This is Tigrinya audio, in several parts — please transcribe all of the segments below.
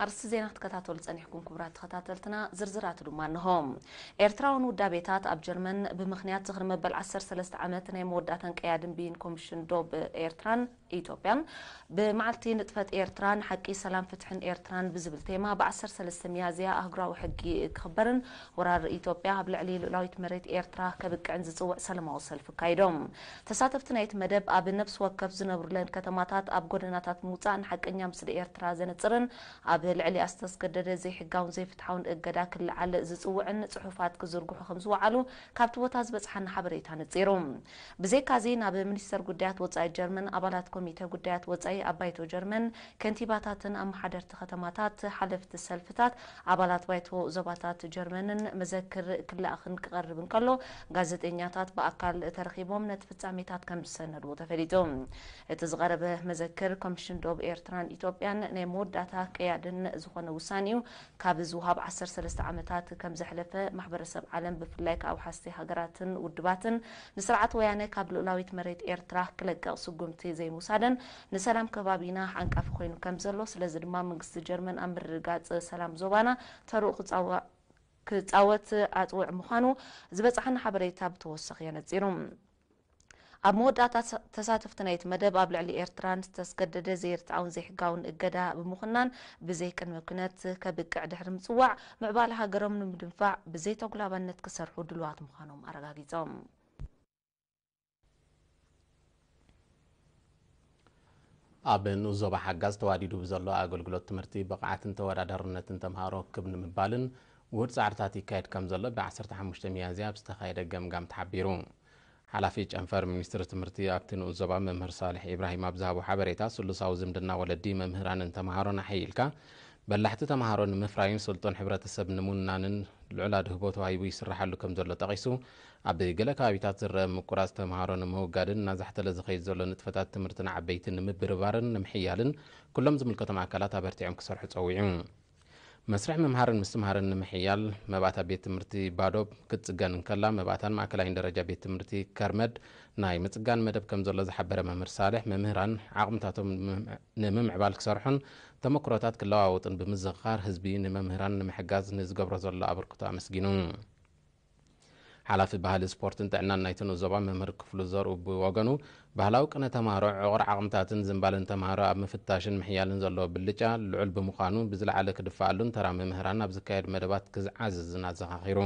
ኣርእስቲ ዜና ክትከታተሉ ጸኒሕኩም ክቡራት ተኸታተልትና፣ ዝርዝራቱ ድማ እንሆ። ኤርትራውያን ውዳቤታት ኣብ ጀርመን ብምኽንያት ዝኽሪ መበል ዓሰርተ ሰለስተ ዓመት ናይ መወዳእታን ቀያድን ብይን ኮሚሽን ዶብ ኤርትራን ኢትዮጵያን፣ ብመዓልቲ ንጥፈት ኤርትራ ንሓቂ ሰላም ፍትሕን ኤርትራን ብዝብል ቴማ ብ ዓሰርተ ሰለስተ ሚያዝያ ኣህጉራዊ ሕጊ ክኽበርን ወራር ኢትዮጵያ ኣብ ልዕሊ ልኡላዊት መሬት ኤርትራ ከብቅዕን ዝጽውዕ ሰላማዊ ሰልፊ ኣካይዶም። ተሳተፍቲ ናይቲ መደብ ኣብ ነፍሲ ወከፍ ዝነብሩለን ከተማታት ኣብ ጎደናታት ብምውጻእ ንሓቀኛ ምስሊ ኤርትራ ዘነጽርን ኣብ ልዕሊኣ ዝተስገደደ ዘይሕጋውን ዘይፍትሓውን እገዳ ክለዓል ዝጽውዕን ጽሑፋት ክዝርግሑ ከም ዝወዓሉ ካብቲ ቦታ ዝበጽሓና ሓበሬታ ነጺሩ። ብዘይካዚ ናብ ሚኒስተር ጉዳያት ወጻኢ ጀርመን፣ ኣባላት ኮሚተ ጉዳያት ወጻኢ ኣብ ባይቶ ጀርመን፣ ከንቲባታትን ኣመሓደርቲ ከተማታት፣ ሓለፍቲ ሰልፍታት፣ ኣባላት ባይቶ ዞባታት ጀርመንን መዘክር ክለኣኽን ክቐርብ እንከሎ፣ ጋዜጠኛታት ብኣካል ተረኺቦም ነቲ ፍጻሜታት ከም ዝሰነድዎ ተፈሊጡ። እቲ ዝቐረበ መዘክር ኮሚሽን ዶብ ኤርትራን ኢትዮጵያን ናይ መወዳእታ ቀያድን ዝኾነ ውሳኔ እዩ። ካብ ዝወሃብ ዓሰርተ ሰለስተ ዓመታት ከም ዘሕለፈ ማሕበረሰብ ዓለም ብፍላይ ካብ ሓስቲ ሃገራትን ውድባትን ንስርዓት ወያነ ካብ ልኡላዊት መሬት ኤርትራ ክለቅቕ ስጉምቲ ዘይምውሳደን ንሰላም ከባቢና ዓንቃፊ ኮይኑ ከም ዘሎ፣ ስለዚ ድማ መንግስቲ ጀርመን ኣብ ምርግጋጽ ሰላም ዞባና ተርኡ ክጻወ-፣ ክጻወት ኣጽውዕ ምዃኑ ዝበጽሓና ሓበሬታ ብተወሰኺ የነጺሩ። ኣብ መወዳእታ ተሳ-፣ ተሳተፍቲ ናይቲ መደብ ኣብ ልዕሊ ኤርትራን ዝተስገደደ ዘይርትዓውን ዘይሕጋውን እገዳ ብምኹናን ብዘይ ቅድመ ኩነት ከብቅዕ ድሕሪ ምጽዋዕ ምዕባለ ሃገሮም ንምድንፋዕ ብዘይተጉላባነት ክሰርሑ ድሉዋት ምዃኖም ኣረጋጊጾም። ኣብ ንኡስ ዞባ ሓጋዝ ተዋዲዱ ብዘሎ ኣገልግሎት ትምህርቲ ብቕዓትን ተወዳዳርነትን ተምሃሮ ክብ ንምባልን ውሁድ ጻዕርታት ይካየድ ከም ዘሎ ብ ዓሰርተ ሓሙሽተ ሚያዝያ ኣብ ዝተኻየደ ገምጋም ተሓቢሩ። ሓላፊ ጨንፈር ሚኒስትሪ ትምህርቲ ኣብቲ ንኡስ ዞባ መምህር ሳልሕ ኢብራሂም ኣብ ዝሃቦ ሓበሬታ፣ ስሉሳዊ ዝምድና ወለዲ፣ መምህራንን ተምሃሮን ኣሕይልካ በላሕቲ ተምሃሮ ንምፍራይን ስልጡን ሕብረተሰብ ንምውናንን ልዑል ኣድህቦ ተዋሂቡ ይስራሓሉ ከም ዘሎ ጠቒሱ፣ ኣብ ገለ ከባቢታት ዝረአ ምቁራጽ ተምሃሮ ንምውጋድን እናዛሕተለ ዝኸይድ ዘሎ ንጥፈታት ትምህርቲ ንዓበይቲ ንምብርባርን ንምሕያልን ኩሎም ዝምልከቶም ኣካላት ኣበርቲዖም ክሰርሑ ጸዊዑ። መስርሕ ምምሃርን ምስትምሃርን ንምሕያል መባእታ ቤት ትምህርቲ ባዶብ ክትጽገን እንከላ፣ መባእታን ማእከላይን ደረጃ ቤት ትምህርቲ ከርመድ ናይ ምጽጋን መደብ ከም ዘሎ ዝሓበረ መምህር ሳልሕ፣ መምህራን ዓቕምታቶም ንምም-፣ ንምምዕባል ክሰርሑን ተመክሮታት ክለዋወጡን ብምዝኽኻር፣ ህዝቢ ንመምህራን ንምሕጋዝ ንዝገብሮ ዘሎ ኣበርክቶ ኣመስጊኑ። ሓላፊ ባህሊ፣ ስፖርትን ጥዕናን ናይቲ ንኡስ ዞባ መምህር ክፍሉ ዘርኡ ብወገኑ፣ ባህላዊ ቅነ ተምሃሮ፣ ዕቑር ዓቕምታትን ዝንባለን ተምሃሮ ኣብ ምፍታሽን ምሕያልን ዘለዎ ብልጫ ልዑል ብምዃኑ፣ ብዝለዓለ ክድፈኣሉን ተራ መምህራን ኣብ ዝካየድ መደባት ክዝዓዝዝን ኣዘኻኺሩ።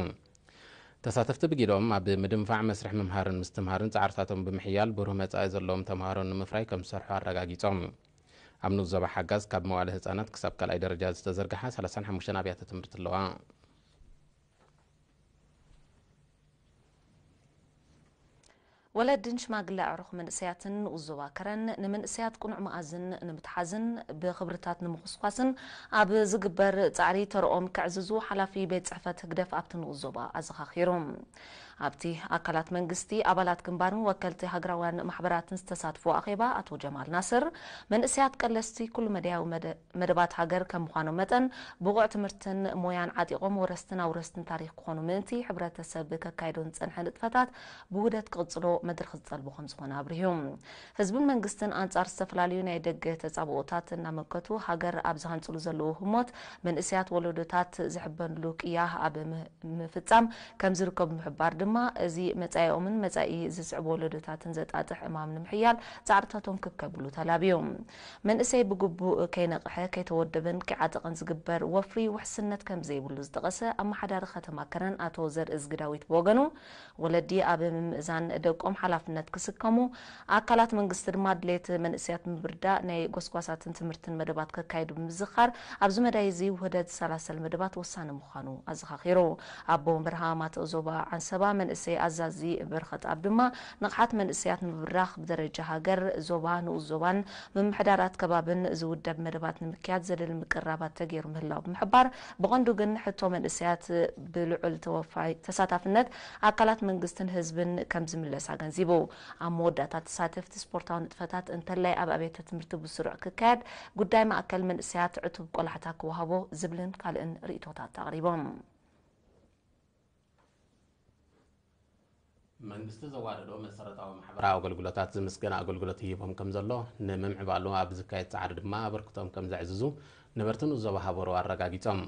ተሳተፍቲ ብጊዶም ኣብ ምድንፋዕ መስርሕ ምምሃርን ምስትምሃርን ጻዕርታቶም ብምሕያል ብሩህ መጻኢ ዘለዎም ተምሃሮ ንምፍራይ ከም ዝሰርሑ ኣረጋጊጾም። ኣብ ንኡስ ዞባ ሓጋዝ ካብ መዋእለ ህጻናት ክሳብ ካልኣይ ደረጃ ዝተዘርግሓ ሰላሳን ሓሙሽተን ኣብያተ ትምህርቲ ኣለዋ። ወለድን ሽማግለ ኣዕሩኽ መንእሰያትን ንኡስ ዞባ ከረን፣ ንመንእሰያት ቅኑዕ መኣዝን ንምትሓዝን ብኽብርታት ንምኹስኳስን ኣብ ዝግበር ጻዕሪ ተርኦም ከዕዝዙ ሓላፊ ቤት ጽሕፈት ህግደፍ ኣብቲ ንኡስ ዞባ ኣዘኻኺሩ። ኣብቲ ኣካላት መንግስቲ፣ ኣባላት ግንባርን ወከልቲ ሃገራውያን ማሕበራትን ዝተሳትፎ ኣኼባ ኣቶ ጀማል ናስር፣ መንእሰያት ቀለስቲ ኩሉ መዳያዊ መደ-፣ መደባት ሃገር ከም ምዃኖም መጠን፣ ብቑዕ ትምህርትን ሞያን ዓጢቖም ወረስትን ኣውረስትን ታሪኽ ክኾኑ ምእንቲ፣ ሕብረተሰብ ከካይዶን ዝጸንሐ ንጥፈታት ብውህደት ክቕጽሎ መድረኽ ዝጠልቦ ከም ዝኾነ ኣብሪሁ። ህዝብን መንግስትን ኣንጻር ዝተፈላለዩ ናይ ደገ ተጻብኦታት እናመከቱ፣ ሃገር ኣብ ዝሃንጽሉ ዘለዉ ህሞት፣ መንእሰያት ወለዶታት ዝሕበንሉ ቅያ ኣብ ም-፣ ምፍጻም ከም ዝርከቡ ብምሕባር ድማ፣ እዚ መጻኢኦምን መጻኢ ዝስዕቡ ወለዶታትን ዘጣጥሕ ዕማም ንምሕያል ጻዕርታቶም ክብ ከብሉ ተላብዩ። መንእሰይ ብግቡእ ከይነቕሐ፣ ከይተወደበን ከይዓጠቐን ዝግበር ወፍሪ ውሕስነት ከም ዘይብሉ ዝጠቐሰ ኣመሓዳሪ ከተማ ከረን ኣቶ ዘርእዝጊ ዳዊት ብወገኑ፣ ወለዲ ኣብ ምምእዛን ደቆም ሓላፍነት ክስከሙ፣ ኣካላት መንግስቲ ድማ ድሌት መንእሰያት ምብርዳእ ናይ ጎስጓሳትን ትምህርትን መደባት ከካይዱ ብምዝኻር፣ ኣብዚ መዳይ እዚ ውህደት ዝሰላሰል መደባት ወሳኒ ምዃኑ ኣዘኻኺሩ። ኣቦ ወንበር ሃማማተ ዞባ ዓንሰባ መንእሰይ ኣዛዚ በረኸት ኣብ ድማ፣ ንቕሓት መንእሰያት ንምብራኽ ብደረጃ ሃገር፣ ዞባ፣ ንኡስ ዞባን ምምሕዳራት ከባብን ዝውደብ መደባት ንምክያድ ዘደሊ ምቅርራባት ተገይሩ ምህላው ብምሕባር፣ ብቐንዱ ግን ሕቶ መንእሰያት ብልዑል ተወፋይ-፣ ተሳታፍነት ኣካላት መንግስትን ህዝብን ከም ዝምለስ ኣገንዚቡ። ኣብ መወዳእታ ተሳተፍቲ ስፖርታዊ ንጥፈታት እንተላይ ኣብ ኣብያተ ትምህርቲ ብስሩዕ ክካየድ፣ ጉዳይ ማእከል መንእሰያት ዕቱብ ቆላሕታ ክወሃቦ ዝብልን ካልእን ርእይቶታት ኣቕሪቦም። መንግስቲ ዘዋደዶ መሰረታዊ ማሕበራዊ ኣገልግሎታት ዝምስገን ኣገልግሎት ይህቦም ከም ዘሎ፣ ንምምዕባሉ ኣብ ዝካየድ ጻዕሪ ድማ ኣበርክቶም ከም ዘዕዝዙ ነበርቲ ንኡስ ዞባ ሃበሮ ኣረጋጊጾም።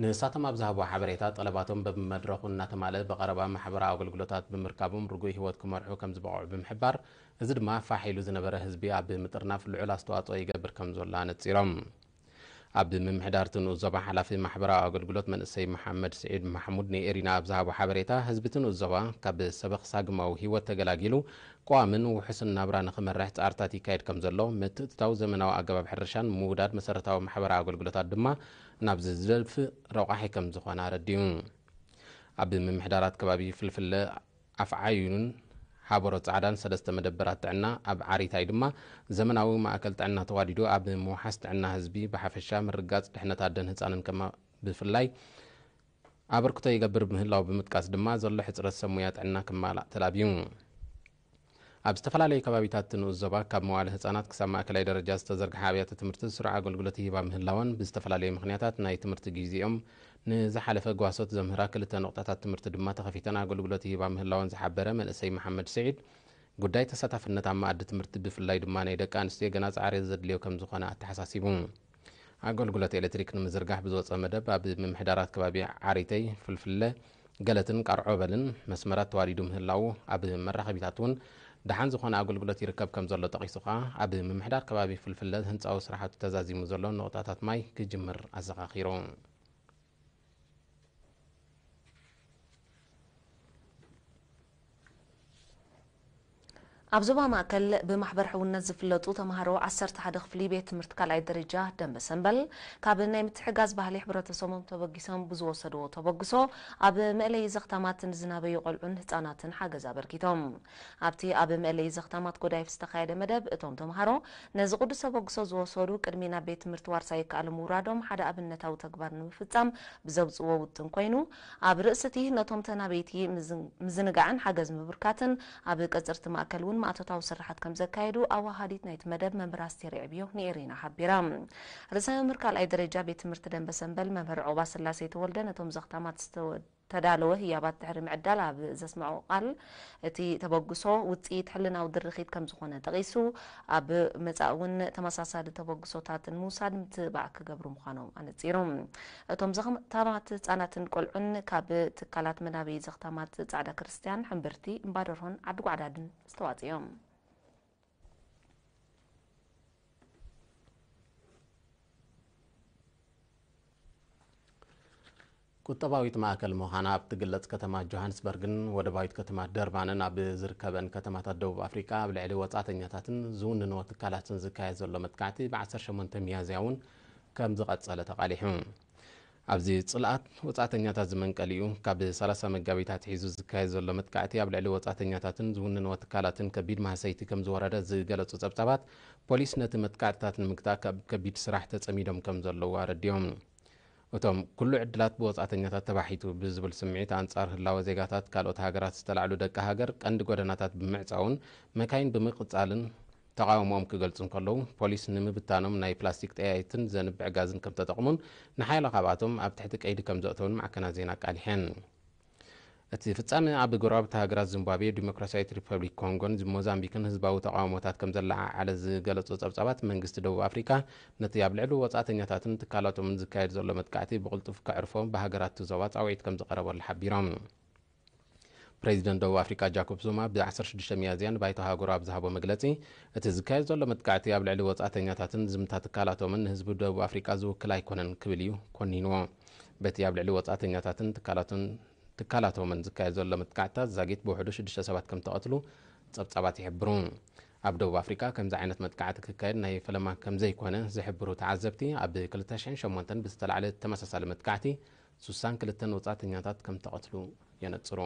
ንሳቶም ኣብ ዝሃብዎ ሓበሬታ፣ ጠለባቶም በብመድረኹ እናተማልአ ብቐረባ ማሕበራዊ ኣገልግሎታት ብምርካቦም ርጉእ ህይወት ክመርሑ ከም ዝበቕዑ ብምሕባር፣ እዚ ድማ ፋሕ ኢሉ ዝነበረ ህዝቢ ኣብ ምጥርናፍ ልዑል ኣስተዋጽኦ ይገብር ከም ዘሎ ኣነጺሮም። ኣብ ምምሕዳር እቲ ንኡስ ዞባ ሓላፊ ማሕበራዊ ኣገልግሎት መንእሰይ መሓመድ ስዒድ ማሕሙድ ንኤሪና ኣብ ዝሃቦ ሓበሬታ፣ ህዝቢ እቲ ንኡስ ዞባ ካብ ሰበኽ ሳግማዊ ህይወት ተገላጊሉ ቀዋምን ውሑስን ናብራ ንኽመርሕ ጻዕርታት ይካየድ ከም ዘሎ፣ ምትእትታው ዘመናዊ ኣገባብ ሕርሻን ምውዳድ መሰረታዊ ማሕበራዊ ኣገልግሎታት ድማ ናብዚ ዝደፍእ ረቋሒ ከም ዝኾነ ኣረዲኡ። ኣብ ምምሕዳራት ከባቢ ፍልፍለ ኣፍዓዩንን ሃበሮ ጻዕዳን ሰለስተ መደበራት ጥዕና፣ ኣብ ዓሪታይ ድማ ዘመናዊ ማእከል ጥዕና ተዋዲዱ ኣብ ምውሓስ ጥዕና ህዝቢ ብሓፈሻ ምርጋጽ ድሕነት ኣደን ህጻንን ከማ ብፍላይ ኣበርክቶ ይገብር ምህላው ብምጥቃስ ድማ ዘሎ ሕጽረት ሰብ ሙያ ጥዕና ክማላእ ተላብዩ። ኣብ ዝተፈላለዩ ከባቢታት እቲ ንኡስ ዞባ ካብ መዋለ ህጻናት ክሳብ ማእከላይ ደረጃ ዝተዘርግሓ ኣብያተ ትምህርቲ ስሩዕ ኣገልግሎት ይህባ ምህላወን ብዝተፈላለየ ምኽንያታት ናይ ትምህርቲ ግዜኦም ንዝሓለፈ ጓሶት ዘምህራ ክልተ ነቑጣታት ትምህርቲ ድማ ተኸፊተን ኣገልግሎት ይህባ ምህላወን ዝሓበረ መንእሰይ መሓመድ ስዒድ፣ ጉዳይ ተሳታፍነት ኣብ መኣዲ ትምህርቲ ብፍላይ ድማ ናይ ደቂ ኣንስትዮ ገና ጻዕሪ ዘድልዮ ከም ዝኾነ ኣተሓሳሲቡ። ኣገልግሎት ኤሌክትሪክ ንምዝርጋሕ ብዝወጸ መደብ ኣብ ምምሕዳራት ከባቢ ዓሪተይ፣ ፍልፍለ፣ ገለትን ቃርዖበልን መስመራት ተዋዲዱ ምህላዉ፣ ኣብ መራኸቢታት እውን ደሓን ዝኾነ ኣገልግሎት ይርከብ ከም ዘሎ ጠቒሱ ከኣ፣ ኣብ ምምሕዳር ከባቢ ፍልፍለ ህንጻዊ ስራሕቱ ተዛዚሙ ዘሎ ነቑጣታት ማይ ክጅምር ኣዘኻኺሩ። ኣብ ዞባ ማእከል ብማሕበር ሕውነት ዝፍለጡ ተምሃሮ ዓሰርተ ሓደ ክፍሊ ቤት ትምህርቲ ካልኣይ ደረጃ ደንበ ሰንበል፣ ካብ ናይ ምትሕጋዝ ባህሊ ሕብረተሰቦም ተበጊሶም ብዝወሰድዎ ተበግሶ፣ ኣብ መእለዪ ዘኽታማት ንዝናበዩ ቆልዑን ህጻናትን ሓገዝ ኣበርኪቶም። ኣብቲ ኣብ መእለዪ ዘኽታማት ጎዳይፍ ዝተኻየደ መደብ፣ እቶም ተምሃሮ ነዚ ቅዱስ ተበግሶ ዝወሰዱ፣ ቅድሚ ናብ ቤት ትምህርቲ ዋርሳይ ይከኣል ምውራዶም ሓደ ኣብነታዊ ተግባር ንምፍጻም ብዘውጽእዎ ውጥን ኮይኑ፣ ኣብ ርእሲ እቲ ነቶም ተናበይቲ ምዝን-፣ ምዝንጋዕን ሓገዝ ምብርካትን፣ ኣብ ቀጽርቲ ማእከል እውን ማእቶታዊ ስራሓት ከም ዘካየዱ ኣዋሃዲት ናይቲ መደብ መምህር ኣስቴር የዕብዮ ንኤሪና ሓቢራ። ርእሰ መምህር ካልኣይ ደረጃ ቤት ትምህርቲ ደንበ ሰንበል መምህር ዑቕባ ስላሴ ተወልደ ነቶም ዘኽታማት ዝተወ-፣ ተዳለወ ህያባት ድሕሪ ምዕዳል ኣብ ዘስምዖ ቃል፣ እቲ ተበግሶ ውጽኢት ሕልናዊ ድርኺት ከም ዝኾነ ጠቒሱ፣ ኣብ መጻኢ እውን ተመሳሳሊ ተበግሶታት ንምውሳድ ምትብባዕ ክገብሩ ምዃኖም ኣነጺሩ። እቶም ዘኽታማት ህጻናትን ቆልዑን ካብ ትካላት መናበዪ ዘኽታማት ጻዕዳ ክርስትያን፣ ሕምብርቲ፣ እምባደርሆን ዓዲ ጓዕዳድን ዝተዋጽኡ እዮም። ቁጠባዊት ማእከል ምዃና ኣብ ትግለጽ ከተማ ጆሃንስበርግን ወደባዊት ከተማ ደርባንን ኣብ ዝርከበን ከተማታት ደቡብ ኣፍሪቃ፣ ኣብ ልዕሊ ወጻእተኛታትን ዝውንንዎ ትካላትን ዝካየድ ዘሎ መጥቃዕቲ ብ ዓሰርተ ሸሞንተ ሚያዝያ እውን ከም ዝቐጸለ ተቓሊሑ። ኣብዚ ጽልኣት ወጻእተኛታት ዝመንቀሊኡ፣ ካብ ሰላሳ መጋቢት ኣትሒዙ ዝካየድ ዘሎ መጥቃዕቲ ኣብ ልዕሊ ወጻእተኛታትን ዝውንንዎ ትካላትን ከቢድ ማህሰይቲ ከም ዝወረደ ዝገለጹ ጸብጻባት፣ ፖሊስ ነቲ መጥቃዕትታት ንምግታእ ካብ ከቢድ ስራሕ ተጸሚዶም ከም ዘለዉ ኣረዲኦም። እቶም ኩሉ ዕድላት ብወጻእተኛታት ተባሒቱ ብዝብል ስምዒት ኣንጻር ህላወ ዜጋታት ካልኦት ሃገራት ዝተላዕሉ ደቂ ሃገር ቀንዲ ጎደናታት ብምዕጻውን መካይን ብምቕጻልን ተቓውሞኦም ክገልጹ እንከለዉ፣ ፖሊስ ንምብታኖም ናይ ፕላስቲክ ጠያይትን ዘንብዕ ጋዝን ከም ተጠቕሙን ንሓያሎ ካብኣቶም ኣብ ትሕቲ ቀይዲ ከም ዘእተዉን ማዕከናት ዜና ኣቃሊሐን። እቲ ፍጻመ ኣብ ጎረባብቲ ሃገራት ዚምባብዌ፣ ዲሞክራሲያዊት ሪፐብሊክ ኮንጎን ሞዛምቢክን ህዝባዊ ተቓውሞታት ከም ዘለዓዓለ ዝገለጹ ጸብጻባት፣ መንግስቲ ደቡብ ኣፍሪቃ ነቲ ኣብ ልዕሊ ወጻእተኛታትን ትካላቶምን ዝካየድ ዘሎ መጥቃዕቲ ብቕልጡፍ ከዕርፎ ብሃገራት እቲ ዞባ ጻውዒት ከም ዝቐረበሉ ሓቢሮም። ፕሬዚደንት ደቡብ ኣፍሪቃ ጃኮብ ዙማ ብ ዓሰርተ ሽዱሽተ ሚያዝያ ንባይቶ ሃገሩ ኣብ ዝሃቦ መግለጺ፣ እቲ ዝካየድ ዘሎ መጥቃዕቲ ኣብ ልዕሊ ወጻእተኛታትን ዝምታ ትካላቶምን ንህዝቢ ደቡብ ኣፍሪቃ ዝውክል ኣይኮነን ክብል እዩ ኮኒንዎ። በቲ ኣብ ልዕሊ ወጻእተኛታትን ትካላቱን ትካላቶምን ዝካየድ ዘሎ መጥቃዕትታት ዛጊት ብውሕዱ ሽዱሽተ ሰባት ከም ተቐትሉ ጸብጻባት ይሕብሩ። ኣብ ደቡብ ኣፍሪቃ ከምዚ ዓይነት መጥቃዕቲ ክካየድ ናይ ፈለማ ከም ዘይኮነ ዝሕብሩ ተዓዘብቲ፣ ኣብ ክልተ ሽሕን ሸሞንተን ብዝተላዕለ ተመሳሳሊ መጥቃዕቲ ሱሳን ክልተን ወጻእተኛታት ከም ተቐትሉ የነጽሩ።